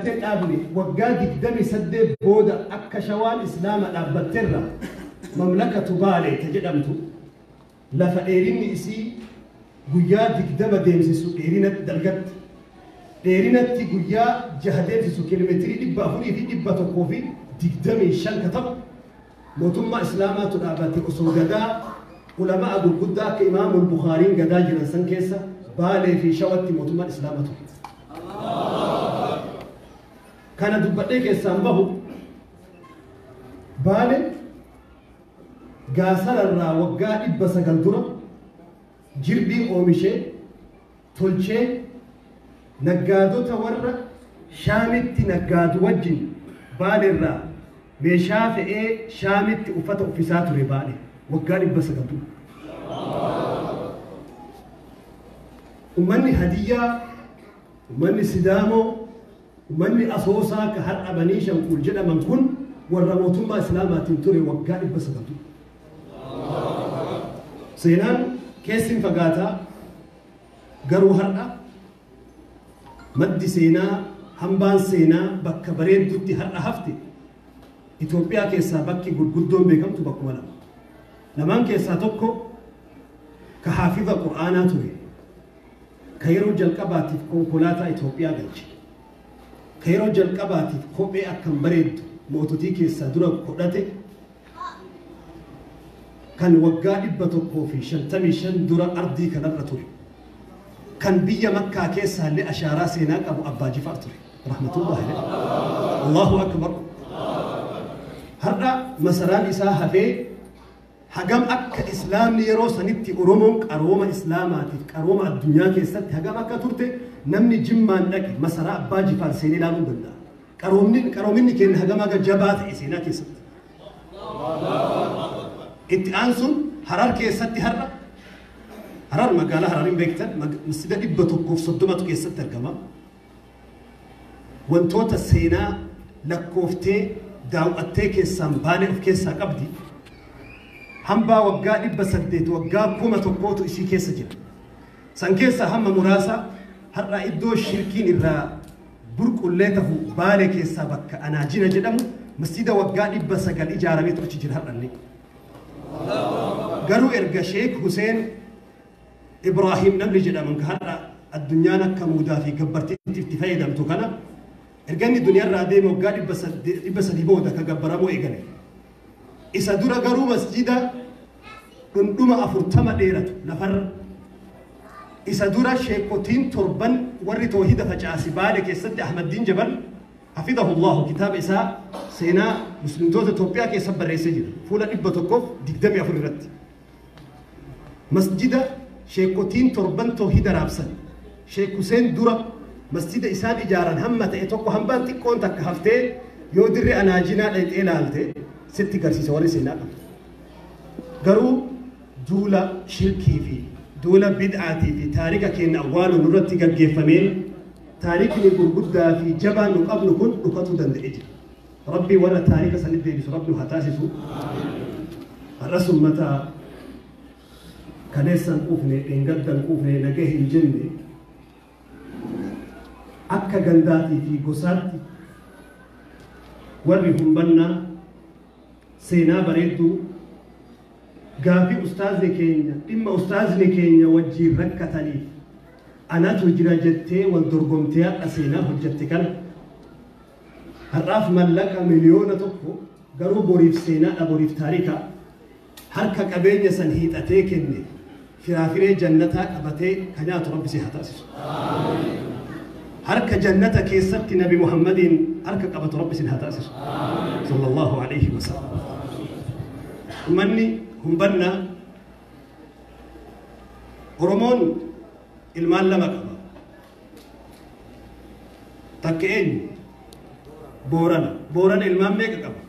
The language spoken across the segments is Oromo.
Gartee dhaabne waggaa 28 booda akka Shawaan Islaama dhaabbatterra mamlakatu Baalee ta jedhamtu lafa dheerinni isii guyyaa 20 deemsisu dheerinatti dalgatti dheerinatti guyyaa 6 deemsisu kiiloomeetirii 400 fi 125 ka ta'u mootummaa Islaamaatu dhaabbate. Osoo gadaa ulamaa gurguddaa akka Imaamul Bukhaariin gadaa jiran san keessa Baalee fi Shawatti mootummaan Islaamaa ture. Kana dubbadhee keessaan bahu Baale gaasararraa waggaa 900 dura jirbii oomishee tolchee naggaadota warra Shaamitti naggaadu wajjin Baaleerraa meeshaa fe'ee Shaamitti uffata uffisaa ture. Baale waggaa 900 dura. Ummanni Hadiyyaa, ummanni Sidaamoo, ummanni Asoosaa ka har'a Banii Shanquul jedhaman kun warra mootummaa Islaamaatiin ture waggaa 900 dura. Seenaan keessin fagaataa, garuu har'a maddi seenaa, hambaan seenaa bakka bareeddutti har'a hafte. Itoophiyaa keessaa bakki gurguddoon beekamtu bakkuma lama. Lamaan keessaa tokko ka haafiza Qur'aanaa ture, ka yeroo jalqabaatiif konkolaataa Itoophiyaa galche, ka yeroo jalqabaatiif kophee akkam bareeddu moototii keessaa dura godhate, kan waggaa 155 dura ardii kanarra ture, kan biyya Makkaa keessaallee ashaaraa seenaa qabu Abbaa Jifaar ture rahmatullahi alayhi. Allahu akbar! Har'a masaraan isaa hafee hagam akka Islaamni yeroo sanitti Oromoon qarooma Islaamaatiif qarooma addunyaa keessatti hagam akka turte namni Jimmaan dhaqe masaraa Abbaa Jifaar seenee ilaaluu danda'a. Qaroominni keenya hagam akka jabaa ta'e seenaa keessatti. Itti aansuun Harar keessatti har'a Harar magaalaa Hararin beektan masjida 130tu keessatti argama. Wantoota seenaa lakkooftee daawwattee keessaan baanee of keessaa qabdi. Hambaa waggaa 800 waggaa 1000tu isii keessa jira. San keessaa hamma muraasa har'a iddoo shirkiin irraa burqullee tahu Baalee keessaa bakka Anaajina jedhamu masjida waggaa 900 ijaarameetu achi jira har'allee. Garuu erga Sheek Huseen Ibraahim namni jedhaman ka har'a addunyaan akka muudaa fi gabbartiitti itti fayyadamtu kana erga inni duniyaarraa deeme waggaa 300 booda ka gabbaramuu eegale. Isa dura garuu masjida dhundhuma 40 dheeratu lafarra. Isa dura sheekotiin torban warri toohida facaase Baale keessatti Ahmaddiin Jabal hafidahullahu kitaaba isaa seenaa muslimtoota Itoophiyaa keessa barreessee jira. Fuula 124 irratti. Masjida sheekotiin torban toohida raabsan. Sheek Huseen dura masjida isaan ijaaran hamma ta'e tokko hambaan xiqqoon takka haftee yoo dirri Anaajinaa dhaqxee ilaalte sitti garsiisa warri seenaa qabu. Garuu duula shirkii fi duula bid'aatii fi taarika keenya awwaaluu nurratti gaggeeffameen taarikni gurguddaa fi jabaan nu qabnu kun dhukatuu danda'ee jira. Rabbii warra taarika sanitti deebisu Rabbi nu haa taasisu. Har'as ummata kaleessan quufne, dheengaddan quufne, nagee hin jenne, akka gandaatii fi gosaatti warri humbannaa seenaa bareedduu gaafii ustaazni keenya dhimma ustaazni keenya wajjiin rakkataniif anatu jira jettee wal dorgomtee har'a seenaa hojjette kana har'aaf mallaqa 1,000,000 garuu boriif seenaadha, boriif taarika. Harka qabeenya san hiixatee kenne firaafiree jannataa qabatee ka nyaatu Rabbi si haa taasisu. Harka jannata keessatti Nabi Muhammadiin harka qabatu Rabbi sin haa taasisu sallallahu alayhi wa sallam. Ummanni humbannaa Oromoon ilmaan lama qaba. Takka eenyu? Boorana. Boorana ilmaan meeqa qaba?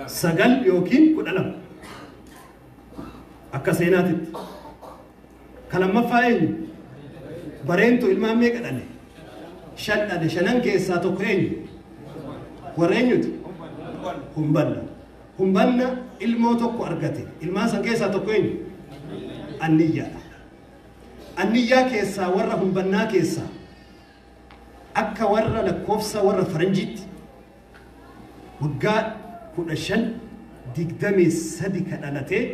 9 yookiin 12 akka seenaatitti. Ka lammaffaa eenyu? Bareentu ilmaan meeqa dhale? 5 dhale. Shanan keessaa tokko eenyu? Warra eenyuti? Humbanna. Humbanna ilmoo tokko argate. Ilmaan san keessaa tokko eenyu? Anniyyaadha. Anniyyaa keessaa warra humbannaa keessaa Akka warra lakkoofsa warra faranjiitti waggaa 1523 ka dhalatee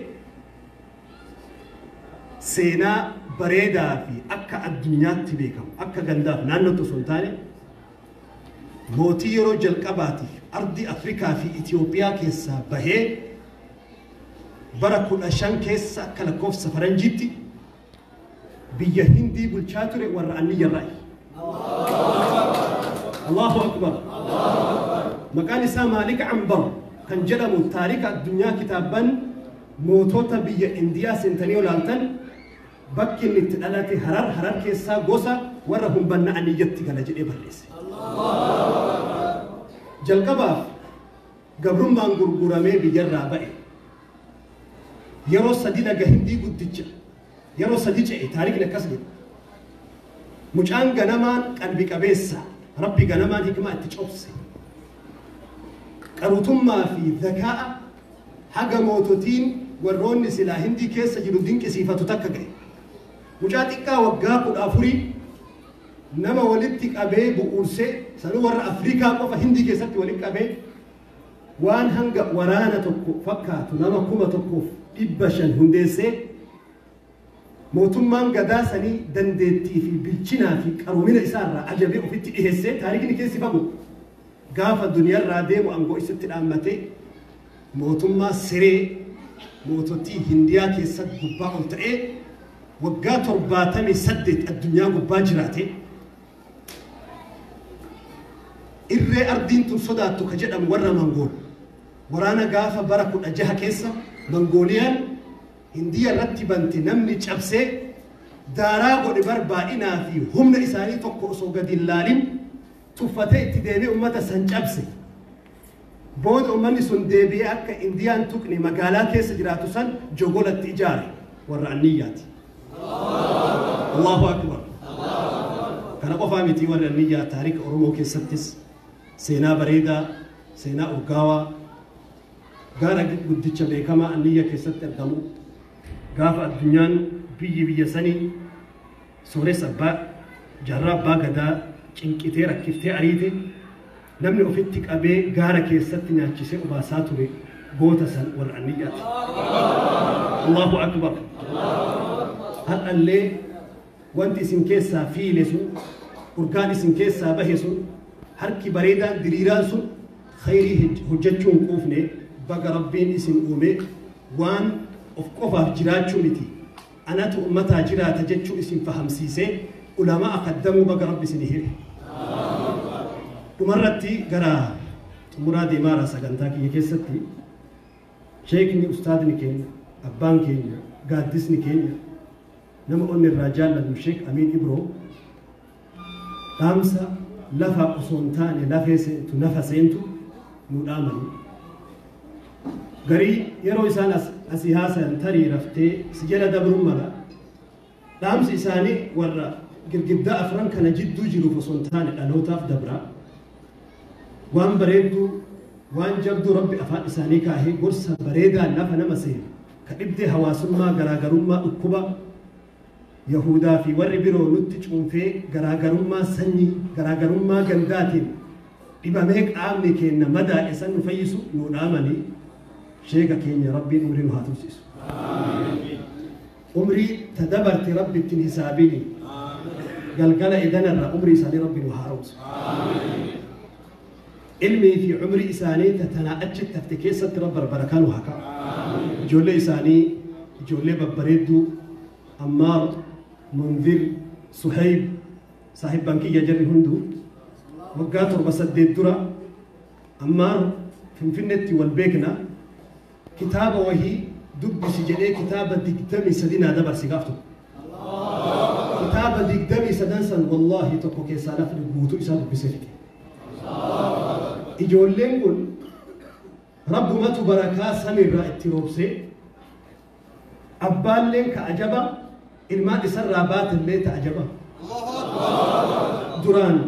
seenaa bareedaa fi akka addunyaatti beekamu akka gandaaf naannootti osoo hin taane mootii yeroo jalqabaatiif ardii Afrikaa fi Itoophiyaa keessaa bahee bara 15 keessa akka lakkoofsa faranjiitti biyya Hindii bulchaa ture warra Anniyyarraayi. Allahu Akbar. Maqaan isaa Maalik Ambar kan jedhamu taarika addunyaa kitaabban mootota biyya Indiyaa seentanii olaaltan bakki inni itti dhalate Harar, Harar keessaa gosa warra Humbanna Anniyyatti gala jedhee barreesse. Jalqabaaf gabrummaan gurguramee biyyarraa ba'e. Yeroo sadi laga Hindii guddicha yeroo sadi ce'e taarikni akkas jedha. Mucaan ganamaan qalbi qabeessa Rabbi ganamaan hikmaa itti cobse. Qaruutummaa fi zakaa'a haga moototiin warroonni silaa Hindii keessa jiru dinqisiifatu takka ga'e. Mucaa xiqqaa waggaa 14 nama walitti qabee bu'uursee sanuu warra Afrikaa qofa Hindii keessatti walitti qabee waan hanga waraana tokko fakkaatu nama 1500 hundeessee mootummaan gadaa sanii dandeettii fi bilchinaa fi qaroomina isaarraa ajabee ofitti dhiheessee taarikni keessi fagu gaafa duniyaarraa deemu aangoo isatti dhaammatee mootummaa siree moototii Hindiyaa keessatti gubbaa ol ta'ee waggaa 78 addunyaa gubbaa jiraate irree ardiin tun sodaattu ka jedhamu warra Mangool waraana gaafa bara 16 keessa Mangooliyaan Hindiya irratti bante namni cabsee daaraa godhe barbaadinaa fi humna isaanii tokko osoo gadi hin laalin tuffatee itti deebi'ee uummata san cabse. Booda uummanni sun deebi'ee akka Indiyaan tuqne magaalaa keessa jiraatu san jogolatti ijaare warra Anniyyaati. Allahu Akbar. Kana qofaa miti warri Anniyyaa taarika Oromoo keessattis seenaa bareedaa, seenaa urgaawaa, gaara guddicha beekamaa Anniyya keessatti argamu gaafa addunyaan biyyi biyya sanii sooressa abbaa jaarraa abbaa gadaa cinqitee rakkiftee ariite namni ofitti qabee gaara keessatti nyaachisee obaasaa ture goota san warra Anniyyaati. Allahu Akbar. Har'allee wanti isin keessaa fiile sun urgaan isin keessaa bahe sun harki bareedaan diriiraan sun khayrii hojjechuu hin quufne baga Rabbiin isin uume waan of qofaaf jiraachuu miti anatu ummataa jiraata jechuu isin fahamsiisee ulamaa akaddamuu baga Rabbi isin hire. Dhumarratti gara xumuraa deemaara sagantaa kiyya keessatti sheekni ustaadni keenya abbaan keenya gaaddisni keenya nama onni irraa jaallannu Sheek Amiin Ibroo dhaamsa lafa osoo hin taane lafee seentu nafa seentu nu dhaamanii. Garii yeroo isaan asii haasayan tarii raftee si jala dabruun mala dhaamsi isaanii warra girgiddaa afran kana jidduu jiruuf osoo hin taane dhalootaaf dabra. Waan bareedduu waan jabduu Rabbi afaan isaanii kaahee gorsa bareedaa lafa nama seenu ka dhibdee hawaasummaa garaagarummaa dhukkuba Yahudaa fi warri biroo nutti cuunfee garaagarummaa sanyii garaagarummaa gandaatiin dhibamee qaamni keenya madaa'e san nu fayyisu nu dhaamanii sheeka keenya Rabbiin umrii nu haa tursiisu. Umrii ta dabarte Rabbi ittiin hisaabini galgala idanarra umrii isaanii Rabbi nu haaromsu. Ilmii fi umrii isaanii ta tanaa achitti hafte keessatti Rabbi barakaa nu haa kaa'u. Ijoollee isaanii ijoollee babbareedduu Ammaar, Munzir, Suhayb, saahibban kiyya jarri hunduu waggaa 7-8 dura Ammaar Finfinneetti wal beekna kitaaba wahii dubbisi jedhee kitaaba 23 naa dabarse gaaf tokko. Kitaaba 23 san wallaahi tokko keessaa lafni guutuu isaa dubbisee fixe. Ijoolleen kun Rabbumatu barakaa samiirraa itti roobsee abbaalleen ka ajaba ilmaan isarraa baatellee ta ajaba. Duraan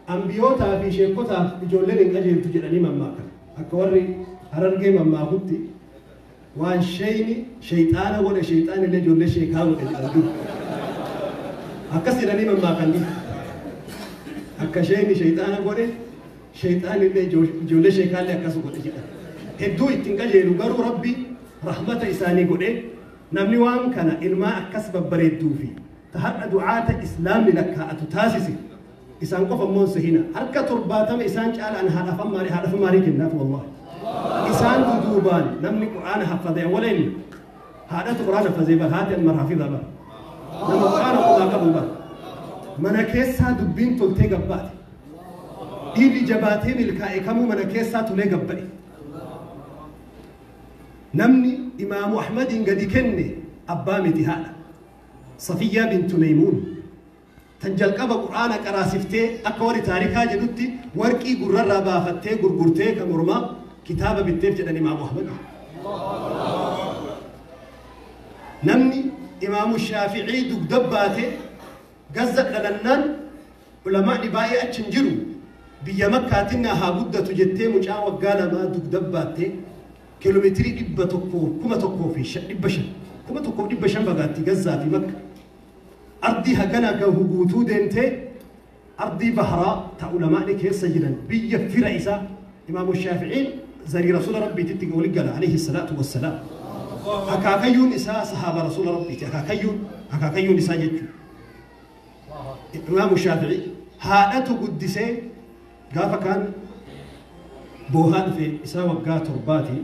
ambiyootaa fi sheekotaaf ijoolleen hin qajeeltu jedhanii mammaakan. Akka warri Harargee mammaakutti waan sheeyni sheeyxaana godhe sheeyxaan illee ijoollee sheekaa godhe jedhan dur. Akkas jedhanii mammaakan dur. Akka sheekni shayxaana godhe shayxaan illee ijoollee sheekaallee akkas godhe jedhan. Hedduu ittiin qajeelu garuu Rabbi rahmata isaanii godhe namni waan kana ilmaa akkas babbareedduu fi ta har'a du'aata islaamni lakkaa'atu taasise isaan qofa immoo sahina harka 70 isaan caalaan haadhaaf maarii kennaaf wallahi. Isaan duduubaan namni qur'aana haffazee awwaleen haadhatu qur'aana haffazee bar haati almar hafiza bar nama qur'aana qubaa qabu bar mana keessaa dubbiin toltee gabbaate dhiirri jabaatee milkaa'e kamuu mana keessaa tolee gabba'e. Namni Imaamu Ahmadiin gadi kenne abbaa miti haadha. Safiyyaa bintu Maymuun tan jalqaba qur'aana qaraasiftee akka warri taarikaa jedhutti warqii gurrarraa baafattee gurgurtee kan mormaa kitaaba bitteef jedhan Imaamu Ahmad. Namni Imaamu Shaafi'ii dugda baate Gazza dhalannaan ulamaani baay'ee achi hin jiru biyya Makkaatiin haa guddatu jettee mucaa waggaa 2 dugda baattee kiiloomeetirii 100 1500 1500 fagaatti Gazzaa fi Makka. Ardii hagana gahu guutuu deemtee ardii baharaa ta ulamaani keessa jiran biyya fira isaa Imaamu Shaafi'iin zarii Rasuula Rabbiititti wali gala alayhi salaatu wassalaam. Akaakayyuun isaa sahaaba Rasuula Rabbiiti akaakayyuun isaa jechuudha. Imaamu Shaafi'ii haadhatu guddisee gaafa kaan boohaa dhufe isaa waggaa 7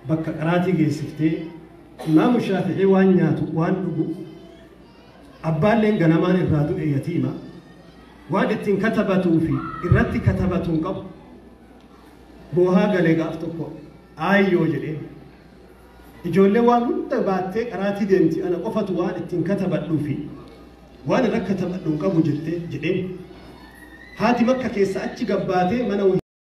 bakka qaraatii geessiftee Imaamu Shaafi'ii waan nyaatu waan dhugu abbaalleen ganamaan irraa du'e yatiima waan ittiin katabatuu fi irratti katabatuun qabu boohaa galee gaaf tokko aayyoo jedhee ijoollee waan hunda baattee qaraatii deemti ana qofatu waan ittiin katabadhuu fi waan irra katabadhuun qabu jettee jedheen haati Makka keessa achi gabbaatee mana